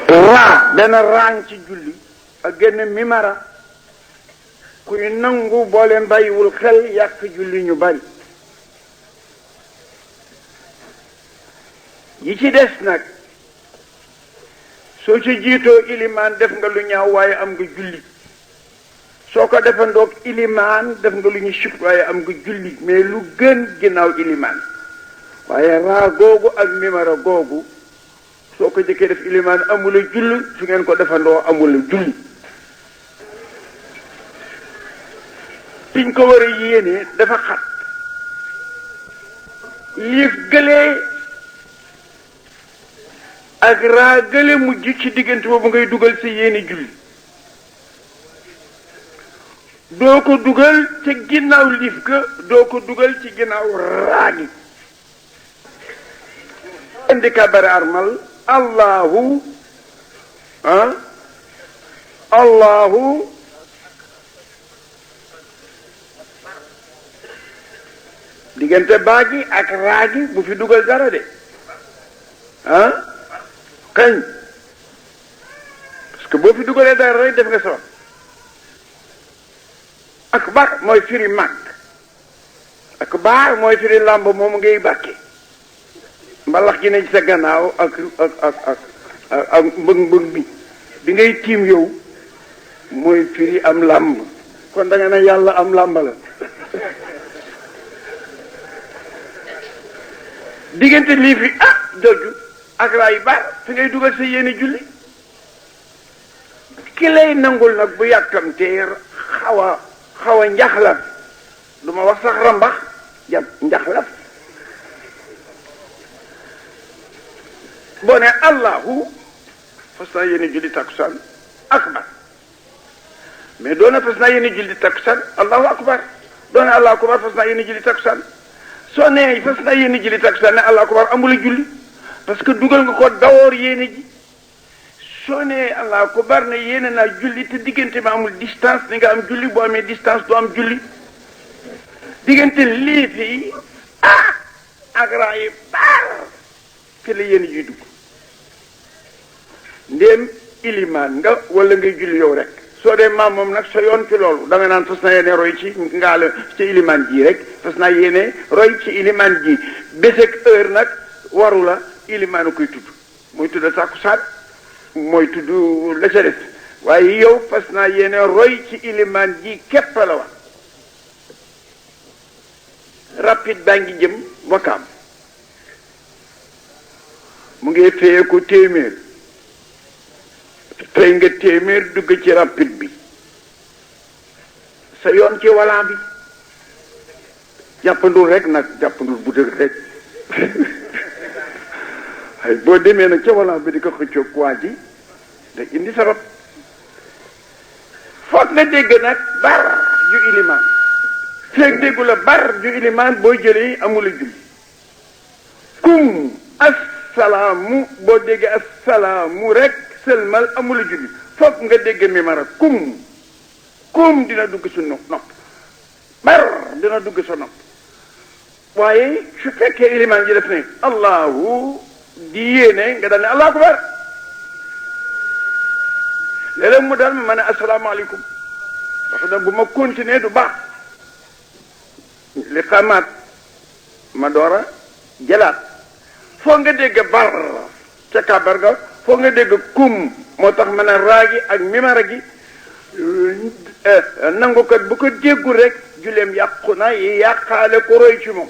raa dana raañ ci julli ak génn mimara kuy nangu boo leen bàyyiwul xel yàq julli ñu bari yi ci des nag soo ci jiitoo ilimaan def nga lu ñaaw waaye am nga julli soo ko defandoog ilimaan def nga lu ñu sib waaye am nga julli mais lu gën ginnaaw ilimaan waaye raa googu ak mimara googu soo ko jëkkee def ilimaan amula julli su ngeen ko defandoo amula julli fiñ ko war a yéene dafa xat liif gëlee ak raa gële mujj ci diggante boobu ngay dugal sa yéene julli doo ko dugal ci ginnaaw liif ga doo ko dugal ci ginnaaw raa gi indi kabare armal allahu allahu diggante baa gi ak raa gi bu fi dugal dara de kañ parce que boo fi dugalee dara rek def nga soon akbar mooy firi mag akbar mooy firi làmb moom ngay bàkke mbalax gi ne ci sa gannaaw ak mbëg bi ngay tiim yow mooy firi am làmb kon da nga ne yàlla am làmb la diggante lii fi jooju ak raay bar fi ngay dugal sa yéene julli ki lay nangul nag bu yàkkamtee xaw a njaxlaf du ma wax sax rambax jàpp njaxlaf boo ne allahu fas naa yéene julli takkusaan akbar mais doona fas naa yéene julli takkusaan allahu akbar doone allahu akbar fas naa yéene julli takkusaan soo nee fas naa yéene julli takkusaan ne allahu akbar amula julli parce que dugal nga ko dawoor yéene ji soo nee allahu akbar ne yéene naa julli te diggante ma amul distance ni nga am julli boo amee distance doo am julli diggante lii fii ak raay baar fi la yéene ji dugg ndéem ilimaan nga wala ngay julli yow rek soo dee maam moom nag sa yoon ci loolu da nga naan fas naa yéene roy ci ngaala ci ilimaan ji rek fas naa yéene roy ci ilimaan ji bés ak heure nag waru la ilimaanu koy tudd mooy tudd takkusaan mooy tudd la ca des waaye yow fas naa yéene roy ci ilimaan ji képp la wax rapide baa ngi jëm Wakaam mu ngi feye ko téeméer tey nga téeméer dugg ci rapide bi sa yoon ci walan bi jàppandul rek nag jàppandul bu dëgg rek ay boo demee nag ca walan bi di ko xëccoog waa ji da indi sa rab foog nga dégg nag bar ju ilimaan feeg déggu la bar ju ilimaan boo jëlee amula julli kum assalaamu boo déggee assalaamu rek sëlmal amula julli foog nga dégg mi mara kum dina dugg sa nopp bar dina dugg sa nopp waaye su fekkee ilimaan ji def ne allahu di yéene nga daal ne allahu akbar léeg-léeg mu daal ma ne asalaamaaleykum wax na bu ma continuer du baax li xamaat ma door a jëlaat foo nga dégg bar ca kabar ga foo nga dégg kum moo tax ma ne raagi ak mimara gi nangukat bu ko déggul rek juleem yàqu na yi yàqaale ko roy ci moom